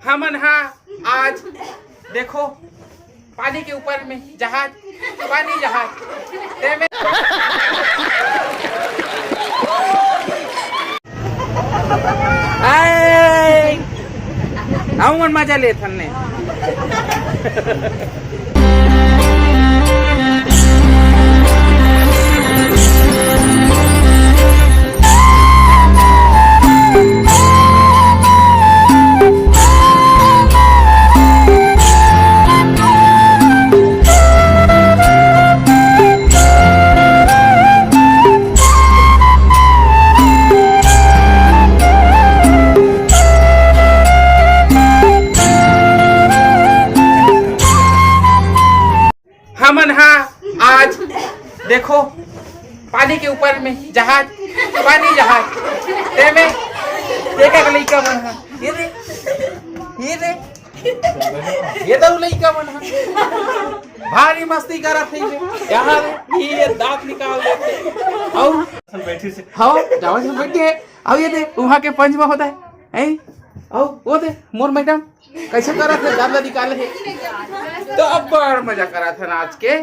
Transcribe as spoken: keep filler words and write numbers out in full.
हमन हा आज देखो, पानी के ऊपर में जहाज, पानी जहाज, तेमे आए, आऊ मन मजा लेथन ने। हमन हा आज देखो, पानी के ऊपर में जहाज, पानी जहाज, तेमे देखा के लइका मन हा, ये दे, ये दे, ये दे लइका मन हा भारी मस्ती करत हे। ये दे, ये दांत निकाल देथे। अउ बैठी से हाँ, जावा से बैठ के। अउ ये दे, उहाँ के पंच में होता है, हैं? अउ वो दे, मोर मैडम कैसे करत हे, दांत निकाले हे। तो अब्बड़ मजा करत हे नाच के।